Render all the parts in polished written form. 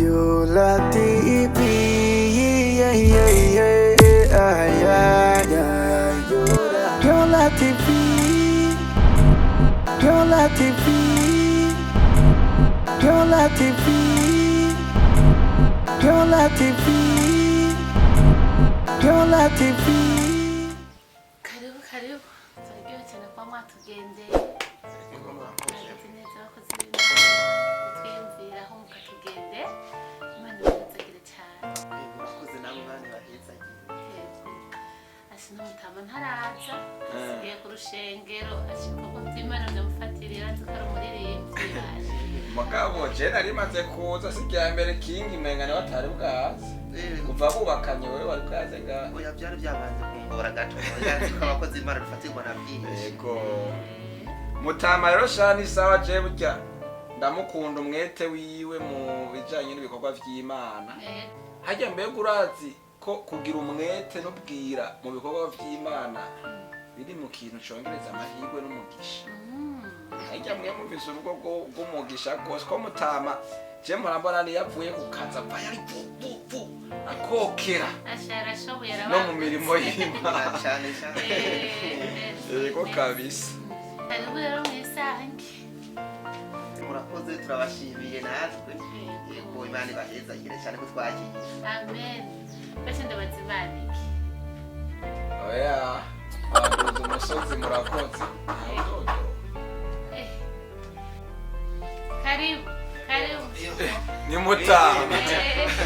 Yola TV. Yeah, yeah, yeah, yeah, yeah. Yola, Yola TV. Yola TV. Yola TV. Yola TV. Yola TV. Karibu, karibu. Turaryohewe cyane kuba mwatugendeye. Mwagize neza, abakozi b'Imana, kutwiyumviraho mukatugendera. Imana ibahezagire cyane. Murakoze namwe, bana bahezagiye. Yego. Asi n'umutama ntaraza, asigaye ku rushengero, ashika ibikorwa by'Imana byamufatirira, azi ko ari umuririmbyi baje. Mugabo je nari maze kuza, si irya mbere. Kingi umenga nawe atari bwaze kuva bubakanye. Wewe wari bwaze ngaha? Oya, byari byabanze kungora gato. Nzi ko abakozi b'Imana dufatirwa na byinshi. Yego, mutama rero shani sawa. Je burya ndamukunda umwete wiwe mu bijanye n'ibikorwa vy'Imana. Harya mbega urazi ko kugira umwete n'ubwira mu bikorwa vy'Imana biri mu kintu congereza amahirwe n'umugisha? Harya mwe mufise urugo rw'umugisha rwose, ko mutama je murambona niyo avuye ku kazi ava yari vu vu vu akokera Asha arashoboye. no mu mirimo y'Imana. Cyane cyane. Yego kabisa. Karibu rero mwisange. Murakoze, turabashimiye natwe. Yego, Imana ibahezagire cyane ko twagiye. Amen. Mbese ndabazimanike? Oya, waduze umusozi, murakoze. Ntawudodo. Eh. Karibu, karibu. Ni mutama.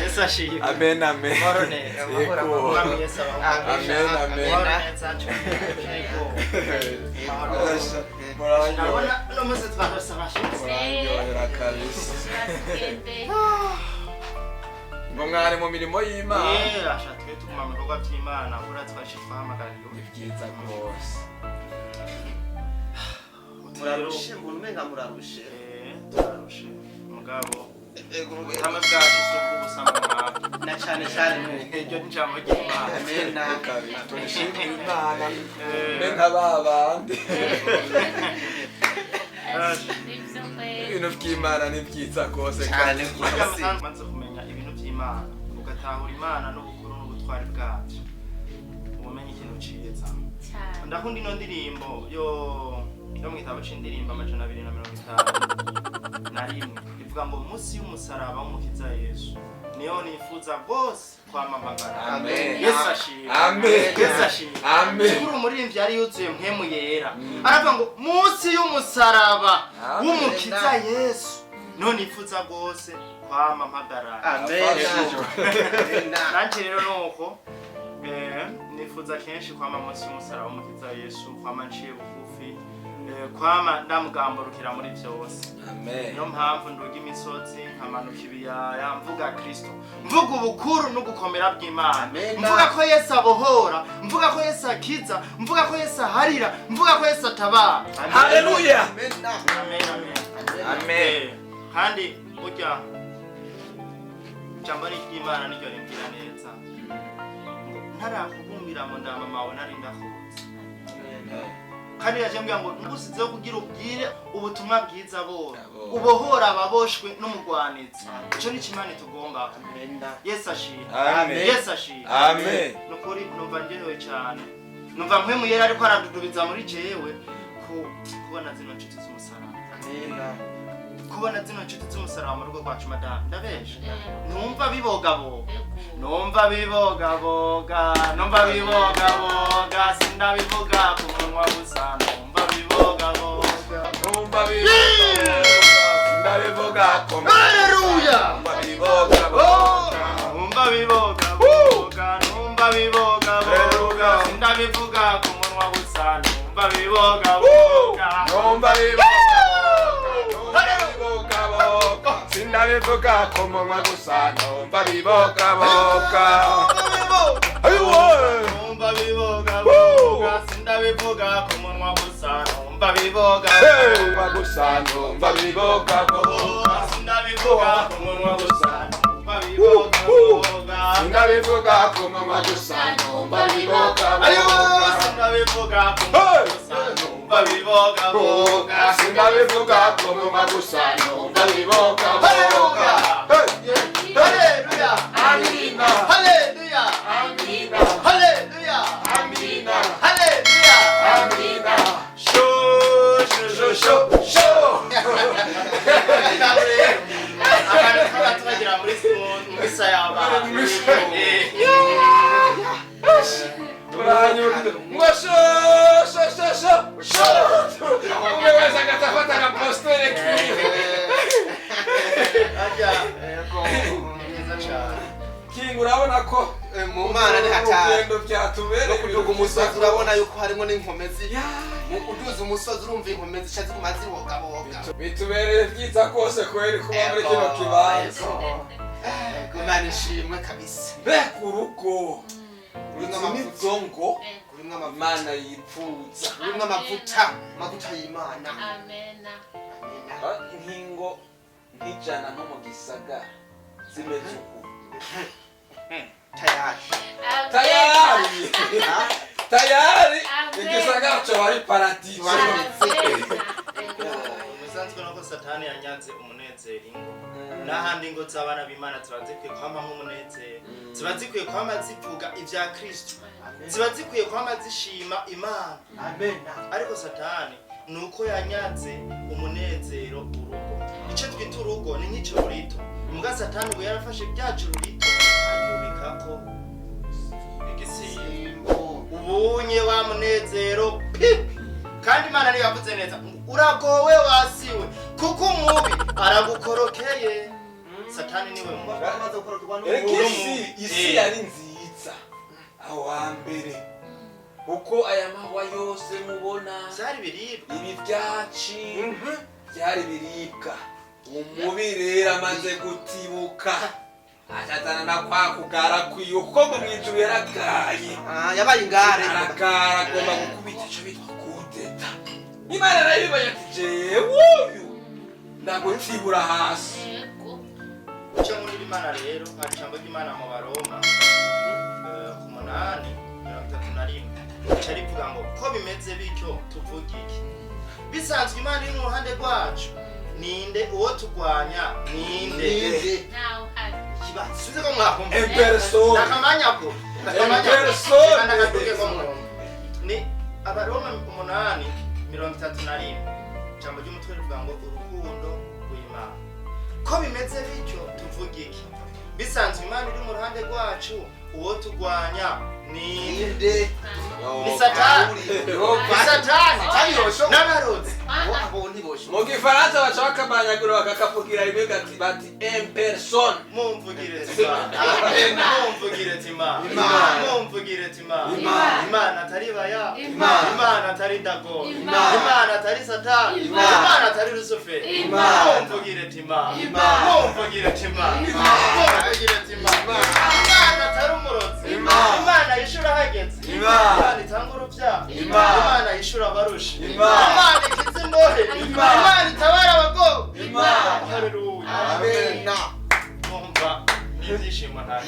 Yesu ashimwe. Amen, amen. Amahoro neza. Yego. Umwami Yesu abaho. Amen, amen. Amahoro neza cyane. Yego. Murasha- muraryohera. Ndabona uno munsi twarose abashitsi. Muraryohera kabisa. Batugendeye. Ngo mwari mu mirimo y'Imana? Eh, asha twe tuguma mu bikorwa by'Imana, kuri twashe twahamagariwe. Ni byiza rwose. Murarushe, mbona umenga murarushe. Eh, turarushe. Mugabo, ubuhamya bwacu si ubw'ubusa mu mwami. Na cyane cyane nuko. Iryo ni ijambo ry'Imana. Amen. Kabisa, turishimira Imana. Eh, Mbe nka ba bandi. Nibyo kweli. Ibintu by'Imana ni byiza rwose. Cyane burya rwose. umaze kumenya ibintu by'Imana, ugatahura Imana n'ubukuru n'ubutwari bwabyo, uba umenya ikintu ciza. Cyane. Ndakunda ino ndirimbo yo mu gitabo c'indirimbo 251, ivuga ngo: "Munsi y'umusaraba w'Umukiza Yesu niyo nifuza rwose kwamamagara." Amen. Yesu ashimwe. Amen. Yesu ashimwe. Amen. Kuri umuririmbyi yari yuzuye mpwemu yera, aravuga ngo: "Munsi y'umusaraba Amen. w'Umukiza Yesu niho nifuza rwose kwamamagara." Amen. Amen. Nanjye rero nuko nifuza kenshi kwama munsi y'umusaraba w'Umukiza Yesu, kwama nciye bugufi, kwama ndamugamburukira muri byose. Amen. Niyo mpamvu nduga imisozi, nkamanuka ibiyaya, mvuga Kristo, mvuga ubukuru n'ugukomera bw'Imana. Amen. Mvuga ko Yesu abohora, mvuga ko Yesu akiza, mvuga ko Yesu aharira, mvuga ko Yesu atabara. Haleluya. Amen. Amen, amen. Amen. Kandi burya ijambo ry'Imana niryo rimbwira neza ngo: "Ntarakubumbira mu nda mama wawe nari ndakuzi." Kandi yaje mbwira ngo: "Ngusizeho kugira ubwire ubutumwa bwiza bora, Abo. ubohora ababoshwe n'umugwanizi." Ico ni Imana itugomba. Amen. Yesu ashimwe. Amen. Yesu ashimwe. Amen. Nukuri numva ndyohewe cyane, numva mpwemu yera ariko aradudubiza muri jewe ku kubona zino nshuti z'umusaraba, Amen. kubona zino nshuti z'umusaraba mu rugo rwacu. Madamu, ndabesha? Yego. Numva bibogaboga. Yego. Numva bibogaboga, numva bibogaboga, sindabivuga ku munwa gusa, numva bibogaboga. Numva bibogaboga, ndabivuga ko. Haleluya! Numva bibogaboga. Numva bibogaboga, numva bibogaboga, Haleluya. sindabivuga ku munwa gusa, numva bibogaboga. Numva bibogaboga, numva bibogaboga, sindabivuga ku munwa gusa, numva bibogaboga. Ayiwe! Numva bibogaboga, sindabivuga ku munwa gusa, numva bibogaboga. Hey, gusa numva bibogaboga. Sindabivuga ku munwa gusa, numva bibogaboga. Sindabivuga ku munwa gusa, numva bibogaboga. Sindabivuga ku munwa gusa, numva bibogaboga. Sindabivuga ku munwa gusa, numva bibogaboga. Hey! ko Mu Mana ni hatari. Urugendo byatubereye No kuduga umusozi urabona yuko harimo n'inkomezi. Mu kuduza umusozi urumva inkomezi zica ziguma zibogaboga. Bitubereye byiza kose kweri kuba muri kino kibanza. Ego, Imana ishimwe kabisa. Mbega urugo Urimo izi amavuta. nizo ngo Urimo amavuta. Imana yipfuza. Urimo amavuta, amavuta y'Imana. Amena. Amena. Nkingo nk'ijana nko mu gisagara zimeze uku. Tayari. Tayari, tayari. Amen. Igisagara coba ari paradiso. Umusanzwe nuko Satani yanyanze umunezero ingo n'ahandi, ingo z'abana b'Imana ziba zikwiye kwamamwo umunezero, ziba zikwiye kwama zivuga ibya Kristo, ziba zikwiye kwama zishima Imana. Amena. Ariko Satani ni uko yanyaze umunezero urugo. Icyo twita urugo ni nk'ijuru rito, muga Satani ubu yarafashe rya juru rito aryubikako igisibo. Ubunye wa munezero pi. Kandi Imana niyo yavuze neza ngo uragowe wasiwe, kuko umubi aragukorokeye. Satani niwe mubi. Amaze gukororwa. Erega Ubu isi isi yari nziza aho hambere, kuko aya mahwa yose mubona byari biribwa. Ibi byaci byari biribwa. Umubi rero amaze gutibuka acazana na kwa kugara kwiwe, kuko ngo mw'ijuru yaragaye. Ah, yabaye ingare. Aragara, agomba gukubita ico bitwa kudeta. Imana nayo ibibonye ati jewe uyu ndagutibura hasi. Yego. Icyo nkundira Imana rero, hari ijambo ry'Imana mu Baroma ku 8:31, rica rivuga ngo ko bimeze bityo tuvuga iki? Bisanzwe Imana iri mu ruhande rwacu, ninde uwo turwanya? Ninde? Ninde? Ntawe uhari. Ikibazo sinzi ko mwakumva. En persona. Nakamanyako. En persona. Nakatuke ko mwumva ni Abaroma 8:31, ijambo ry'umutwe rivuga ngo urukundo rw'Imana. Ko bimeze bityo tuvuga iki? Bisanzwe Imana iri mu ruhande rwacu, uwo turwanya ninde? Ninde? Ni Satani, ni Satani n'abarozi. Abo ntiboshoboka. Mu gifaransa baca bakamanyagura bakakavugira rimwe gati bati en personne. Mumvugire Imana, mumvugire Imana. Imana. Mumvugire Imana. Imana. Imana atari baya. Imana. Imana atari Dagoni. Imana. Imana atari Satani. Imana. Imana atari Rusuferi. Imana. Mumvugire Imana. Imana. Mumvugire Imana. Mumvugire Imana. Imana atari umurozi. Imana. Imana yishura hageze. Imana. Imana itanga urubyaro. Imana. Imana yishura abarusha. Imana. Imana ikiza imbohe. Imana. Imana itabara abagowe. Imana. Haleluya. Amena. Mwumva n'ibyishimo, nta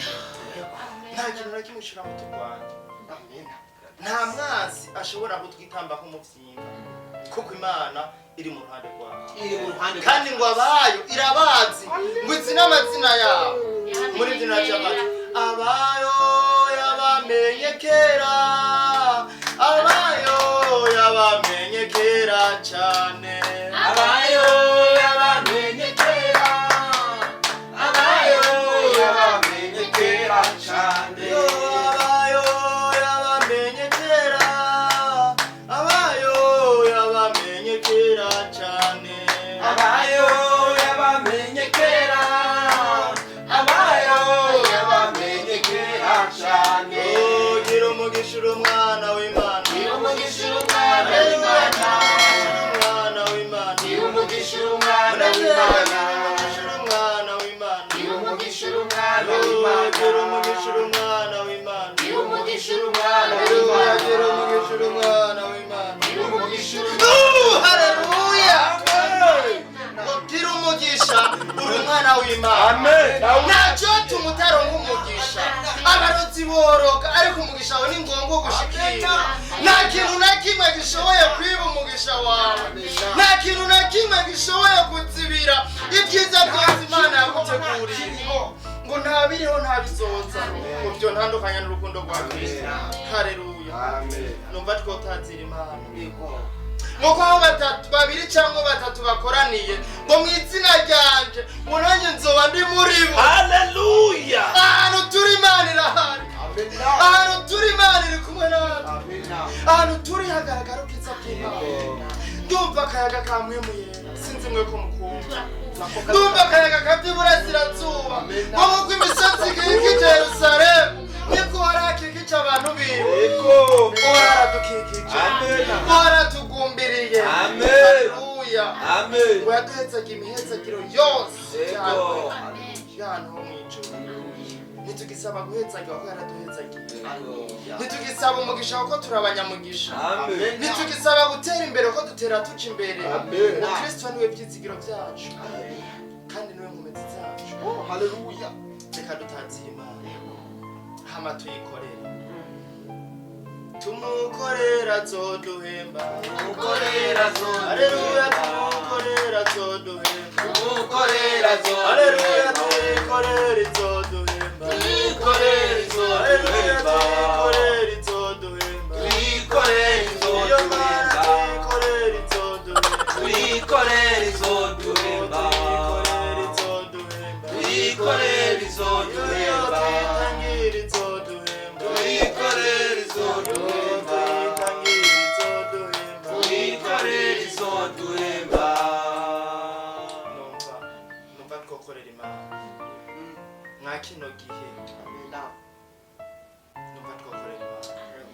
nta kintu na kimwe ushobora kuturwanya. Amena. Nta mwansi ashobora kutwitambaho umubyimba, kuko Imana iri mu ruhande rwawe. Iri mu ruhande. Kandi ngo abayo irabazi, ngo izi n'amazina yabo. Muri ibyo nacyo abayo yabamenye kera, abayo yabamenye kera cyane. Abayo yabamenye kera, abayo yabamenye kera cane. Yo, abayo yabamenye kera, abayo yabamenye kera cyane. Abayo yabamenye kera, abayo yabamenye kera cane. Oh, gira umugisha uri umwana w'Imana. Gira umugisha uri umwana w'Imana. Gira umwana w'Imana. Gira umugisha uri umwana w'Imana. Gira umwana w'Imana. Gira umugisha uri umwana Oh, w'Imana. gira umugisha uri umwana w'Imana. Gira umugisha uri umwana Gira w'Imana. umugisha uri umwana w'Imana. Gira umugisha uri Oh, haleluya! Gira umugisha uri umwana w'Imana. Amen. Ntacyo tumutaronka umugisha. Abarozi boroga, ariko umugisha wawe ni ngombwa gushikira. Nta kintu na kimwe gishoboye kwiba umugisha wawe, nta kintu na kimwe gishoboye kuzibira ibyiza byose Imana yaguteguriye, ngo nta biriho, nta bizoza ngo byo ntandukanya n'urukundo rwa Kristo. Haleluya. Amen. Numva twotazira Imana nkuko aho batatu, babiri cyangwa batatu bakoraniye ngo mu izina ryanje, ngo nanjye nzoba ndi muri bo. Haleluya. Ahantu turi Imana irahari. Amena. Ahantu turi Imana iri kumwe natwe. Amena. Ahantu turi hagaragara ubwiza bw'Imana. Ndumva akayaga ka Mpwemu Yera, sinzi mwe ko mukunda. Ndumva akayaga kava iburasirazuba, ngo nk'uko imisozi ikikije Yerusalemu. Ego. Uhora aradukikije. Amen. Uhora atugumbiriye. Amen. Haleluya. Amen. Ngo yaduhetsaga imihetsagiro yose Ego. Amen. y'ahantu ho mu ijuru. Ntitugisaba guhetsagira kuko yaraduhetsagiye. Ego. Ntitugisaba umugisha kuko turi abanyamugisha. Amen. Ntitugisaba gutera imbere kuko dutera tuja imbere. Amen. Ngo Kristo niwe byizigiro byacu kandi niwe nkomezi zacu. Oh, haleluya. Reka dutazire Imana hama tuyikorere. Tumukorera azoduhemba. Tumukorera Haleluya. azoduhemba. Tumukorera azoduhemba. Tumukorera Haleluya. azoduhemba. Tuyikorere izoduhemba. Tuyikorere Haleluya. izoduhemba. Tuyikorere izoduhemba. Tuyikorere Iyo Mana izoduhemba. tuyikorere izoduhemba. Tuyikorere izoduhemba. Tuyikorere izoduhemba. Tuyikorere izoduhemba. Tuyitangire izoduhemba. Tuyikorere izoduhemba. Tuyitangire izoduhemba. Tuyikorere izoduhemba. Numva twokorera Imana mwa kino gihe. Amena. Numva twokorera Imana.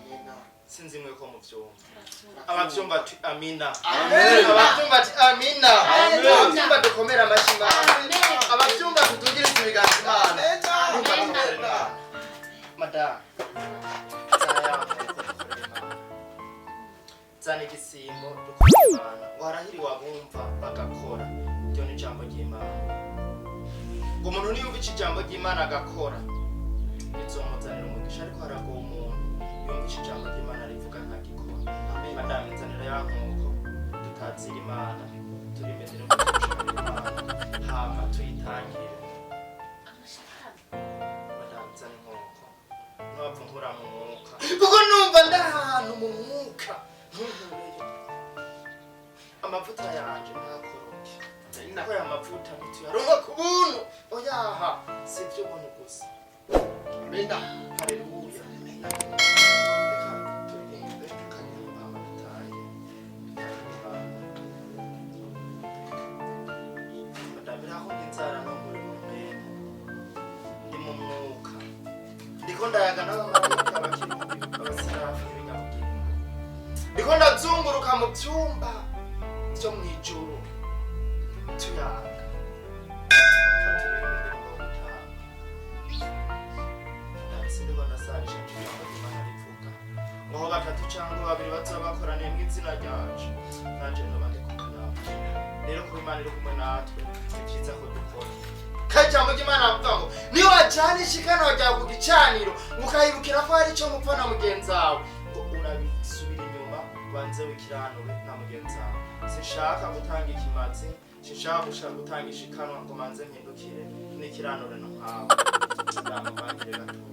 Amena. Sinzi mwe ko muvyumva. Abavyumva ati amina. Amen. Abavyumva ati amina. Amen. Abavyumva dukomere amashyi Imana. Amen. Abavyumva tudugirize ibiganza Imana. Numva Amen. dukorera Imana. Madamu, zana ya nkoko dukorera Imana. Zana igisimbo dukorera Imana. Ngo harahiriwe abumva bagakora. Iryo ni ijambo ry'Imana. Ngo umuntu niyumva ico ijambo ry'Imana agakora, bizomuzanira umugisha. Ariko haragowe umuntu yumva ico ijambo ry'Imana rivuga ntagikora. Madamu, nzanira ya nkoko tutazira Imana, turimeze n'umugisha Imana, hama tuyitangire. Amashakame. Madamu, nzana inkoko. Ntwapfa nkura mu mwuka kuko numva ndi ahantu mu mwuka. Ntunkureyo amavuta yanje ntakoroke, kuko aya mavuta ntituyaronka ku buntu. Oyaha, si iby'ubuntu gusa. Amena. Haleluya. Reka turirimbe tukaririmba hama dutahe. Dutahe. Madamu, iraho inzara no muri mu mpemu, ndi mu mwuka, ndiko ndayaga n'abamarayika, abakerubi, abaserafi n'ibinyabugingo. Ndiko ndazunguruka mu byumba byo mu ijuru tuyaga. Katuririmbe indirimbo yo gutaha. Sindiko ndasarisha ijambo ry'Imana rivuga ngo aho batatu cyangwa babiri bazoba bakoraniye mu izina ryacu, nanje nzoba ndi kumwe nawe. Rero kuba Imana iri kumwe natwe, ni byiza ko dukora. Kandi ijambo ry'Imana rivuga ngo niyo wajyana ishikanwa ryawe ku gicaniro, ukayibukira ko hari icyo mupfa na mugenzi wawe, ngo urabisubira inyuma ubanze wikiranure na mugenzi wawe. Sinshaka gutanga ikimazi, sinshaka gushaka gutanga ishikanwa ngo manze mpindukire n'ikiranure no nkawe. Ndamuvangire gatoya.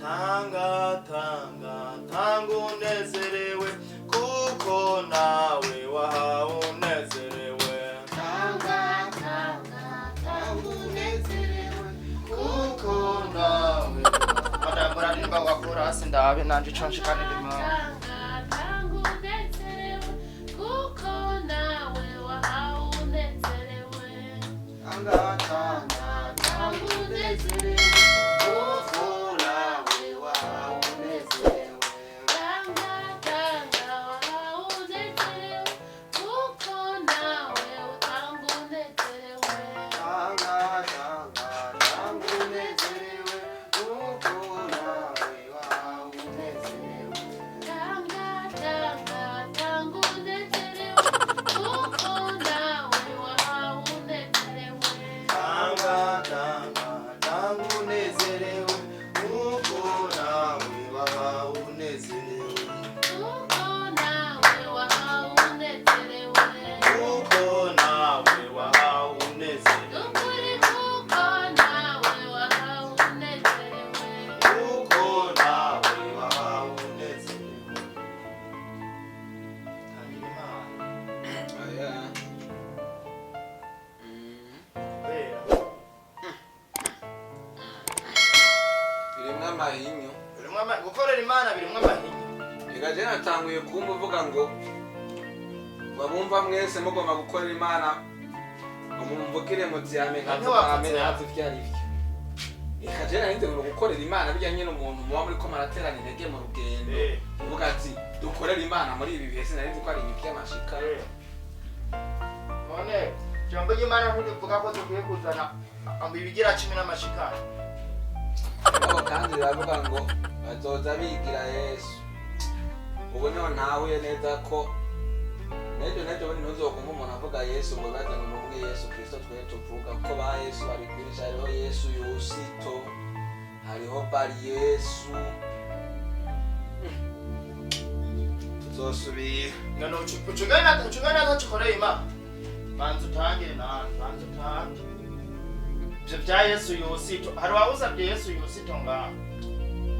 Tanga, tanga, tanga unezerewe, kuko nawe wahawe unezerewe. Tanga, tanga, tanga unezerewe. Kuko nawe. Madamu, muraririmba wakora hasi ndabe nanje ico nshikanira Imana. Tanga, tanga unezerewe, kuko nawe wahawe unezerewe. Tanga, tanga. Tanga unezerewe, kuko Nawe wawe unezerewe. tanga, tanga wahawe unezerewe, kuko nawe utanga unezerewe. Tanga, tanga, tanga unezerewe, kuko nawe wawe unezerewe. Tanga, tanga, tanga unezerewe, kuko nawe wahawe unezerewe. Tanga, tanga, tanga unezerewe, kuko nawe wahawe unezerewe. Kuko nawe wahawe unezerewe. Kuko nawe wahawe unezerewe. Ukuri kuko nawe wahawe unezerewe. Kuko nawe wahawe unezerewe. Tangira Imana. Oya. Kubera Birimwo amahinyu. birimwo gukorera Imana birimwo amahinyu. Reka je natanguye kumva uvuga ngo babumva mwese mugomba gukorera Imana, ngo mumvugire muti ame, nkavuga Ntiwavuze ame, ame. ntazi ivyo ari vyo. Reka je nari nzi ngo gukorera Imana bijya nyine umuntu muba muri ko maraterana intege mu rugendo, uvuga ati dukorere Imana muri ibi bihe. Sinari nzi ko ari ibi by'amashika. None ijambo ry'Imana ntirivuga ko dukwiye kuzana ibigira 10 n'amashikano? Mugabo kandi biravuga ngo bazoza bigira Yesu. Ubu niho ntahuye neza ko nejo nejo bundi ntuzokumva umuntu avuga Yesu ngo bibaze ngo nuvuge Yesu Kristo twe tuvuga ko ba Yesu bari kwinshi. Hariho Yesu Yusito, hariho Bari Yesu. Tuzosubira. None ucugana ntacukoreye Imana, banza utangire nawe, banza utange ivyo vya Yesu Yusito. Hari uwawusavye Yesu Yusito ngaho?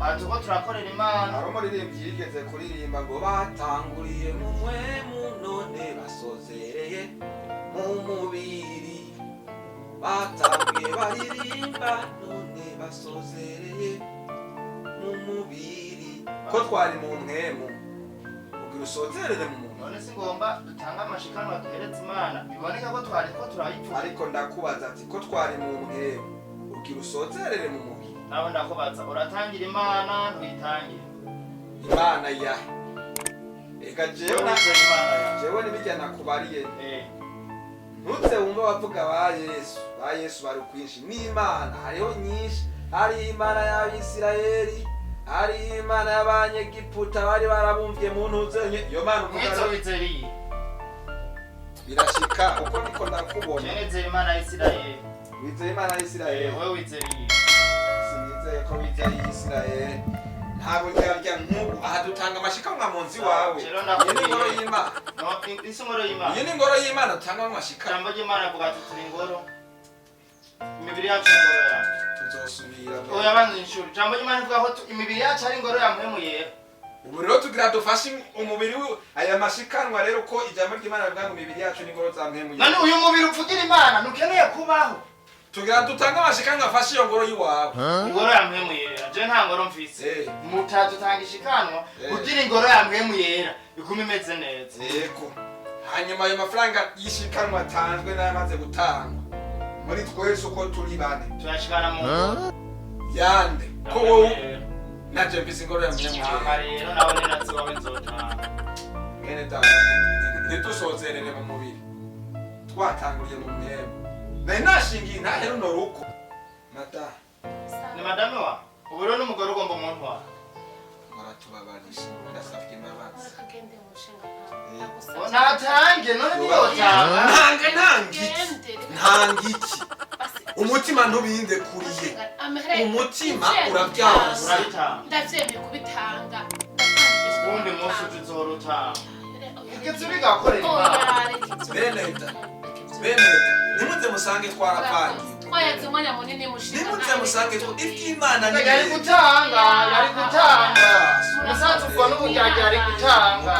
Aha turiko turakorera Imana. Hari umuririmbyi yigeze kuririmba ngo batanguriye mu mwemu none basozereye mu mubiri, batanguye baririmba none basozereye mu mubiri. Ko twari mu mwemu ugira usozerere mu muntu? None si ngomba dutange amashikanwa duhereze Imana, biboneka ko twari ko turayipfuye? Ariko ndakubaza ati ko twari mu mwemu ugira usozerere mu mubiri? Nawe ndakubaza, uratangira Imana, ntuyitangire? Imana ya eka jewe Wewe wizera Imana yawe? Jewe n'ibijya nakubariye. Ntuze wumva abavuga ba Yesu, ba Yesu bari kwinshi n'Imana hariho nyinshi. Hari Imana y'Abisirayeli, hari Imana y'Abanyegiputa bari barabumvye mu ntuzenye iyo Mana uvuga. Mwizo Rero wizera iyi? Birashika uko niko ndakubona. Je nizera Imana ya Isirayeli. Wizeye Imana y'Isirayeli? Wewe wizera iyi? Sinizeye ko wizeye Isirayeli. Ntabwo ryarya nk'ubu aha dutanga amashikanwa mu nzu iwawe. Rero Iyi ni ingoro ndakubwiye. y'Imana. No, isi ingoro y'Imana. Iyi ni ingoro y'Imana dutangamo amashikanwa. Ijambo ry'Imana avuga ati turi ingoro, imibiri yacu ni ingoro yacu. Tuzosubira. Oya, banza inshuro. Ijambo ry'Imana rivuga ko imibiri yacu ari ingoro ya Mpwemu Yera. Ubu rero tugira dufashe umubiri aya mashikanwa rero, ko ijambo ry'Imana rivuga ngo imibiri yacu n'ingoro za Mpwemu None Yera. uyu mubiri uvugira Imana ntukeneye kubaho? Tugira dutange amashikanwa afashe iyo ngoro y'iwawe. Ingoro ya Mpwemu Yera, je nta ngoro mfise. Mutadutanga ishikanwa kugira ingoro ya Mpwemu Yera igume imeze neza. Yego, hanyuma ayo mafaranga y'ishikanwa atanzwe n'ayamaze gutangwa muri twese uko turi bane, Tuyashikana mu ngoro yande ya ko Mpwemu wowe Yera. naje mfise ingoro ya Mpwemu Hama Yera. rero nawe ni wawe nzotanga. Mwene data, ntidusozerere mu mubiri twatanguriye mu mwemu. Nari nashingiye intahe runo rugo mada. Ni madame wa ubu rero n'umugore ugomba umuntu wawe. Muratubabarisha, ndasabye imbabazi. Urakagende mushinga. Oh, natange none ntiyotanga. Ntange ntangiki ntangiki, umutima ntubinde kuriye, umutima urabyanse. Urabitanga. Ndavyemeye kubitanga. Uwundi munsi uje uzohora utanga igeze urigakorera Imana. Bene Bene ntimuze musange twarapangiwe. Twayaze umwanya munini mushinga. Ntimuze musange iby'Imana ni Yari gutanga, yari gutanga umusanzu ubwo n'uburyarya, yari gutanga.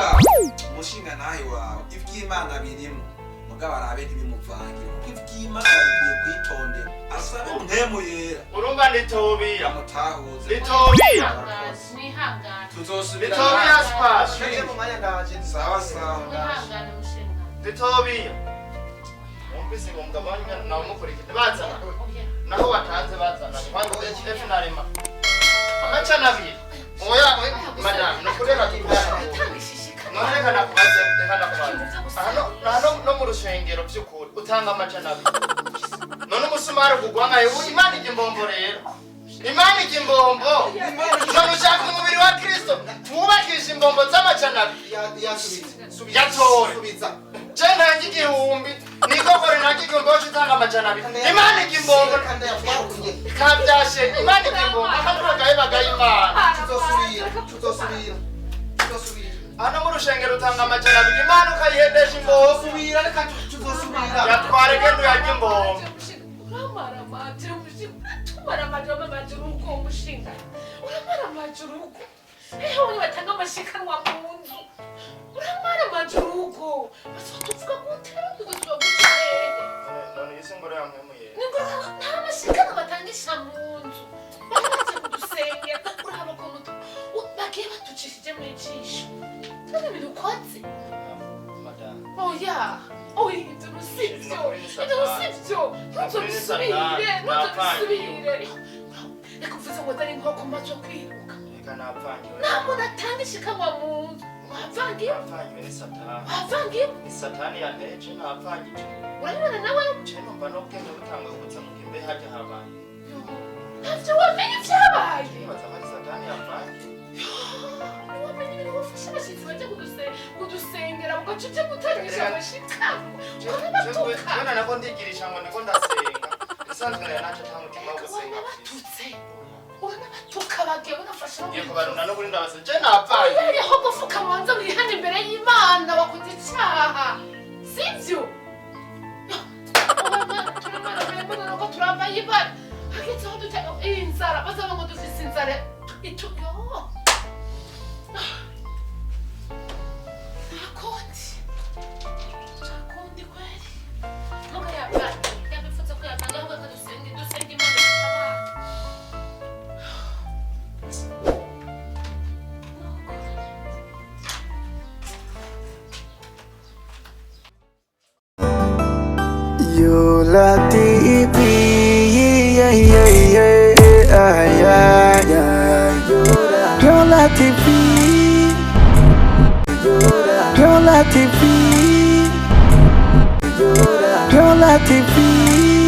Umushinga nawe wawe iby'Imana birimo, mugabo arabe ntibimuvangire kuko iby'Imana bikwiye kwitondera, asabe Mpwemu Yera Urumva nditobiya. amutahuze. Nditobiya. Mwihangane. Tuzosubira. Nditobiya spashi. Nje mu mwanya ndaje. Sawa sawa. Mwihangane mushinga. Nditobiya, wumvise ngo mugabo wanyu nawe umukurikira bazana. Oya. Naho watanze bazana kwanza ejo narema amacana abiri. Oya madame, nukureka tukubana. Gutanga ishishikana. None reka nakubaze, reka nakubaze. Hano hano no mu rusengero by'ukuri utanga amacana abiri, none umusumari ukugwa nkayo. Ubu Imana ijya imbombo rero, Imana ijya imbombo. None ushaka umubiri wa Kristo tuwubakisha imbombo z'amacana abiri? Yasubiza, subiza. Yatore. Subiza. Je ntange 1000 nikokore, ntange 1000 wacu utanga 200. Imana ijya imbombo. Kandi yatwakunye. Kabyashe, Imana ijya imbombo kandi bagaye bagaye Imana. Tuzosubira, tuzosubira, tuzosubira. Hano mu rushengero utanga 200, Imana ukayihendesha imbombo. Subira, reka tuzosubira. Yatware genda uyarye imbombo. Uramara amajoro mushinga, uratumara amajoro amajoro urugo mushinga, uramara amajoro urugo ehe wowe batanga amashikanwa mu nzu, uramara amajoro urugo bazotuvuga gute tuzotuvuga gute hehe? None iyi si ingoro ya Mpwemu Yera? Ni ngo nta mashikanwa batangisha mu nzu, bari baje kudusengera. Uraba ukuntu bagiye batucishije mu ijisho kandi ibintu ukoze. Madame. Oya, oya, ibyo sibyo, ibyo sibyo, ntuzobisubire, ntuzobisubire. Reka uvuze ngo ndari inkoko maze kwiruka. Reka navangiwe. Nta muntu atanga ishikanwa mu nzu. Wavangiwe? Navangiwe ni satani. Wavangiwe? Ni satani yanteje, navangije. Urabibona nawe? Je numva n'ubwenge butanguye kuza mu gimbe harya habaye. Ntavyo wamenye ivyabaye. Nibaza ko ari satani yavangiye. Ntiwamenye ibintu wafashe abashitsi baje kudusengera ugaca uja gutangisha amashikanwa. Ukanabatuka. Jena nako ndigirisha ngo ndiko ndasenga. Bisanzwe nari naco ata mutima wo gusenga mfise. Uranabatuka. Uranabatuka bagiye unafashe no Ngiye kubarunda no kuri ndabasenga. Je navangiye. Oya, gufuka manza wihane imbere y'Imana, wakoze icyaha. Sivyo? Turamara ko turambaye ibara. Hageze aho duta inzara, bazaba ngo dufise inzara. Itu yo. Nta kundi. Nta kundi kweli. Muga yabana, yabifuza ko yabana ahubwo akadusenge, dusenge Imana itabara. Yola TV, yeah, yeah, yeah, yeah, yeah, Yola, Yola TV, Yola, Yola TV, Yola, Yola TV.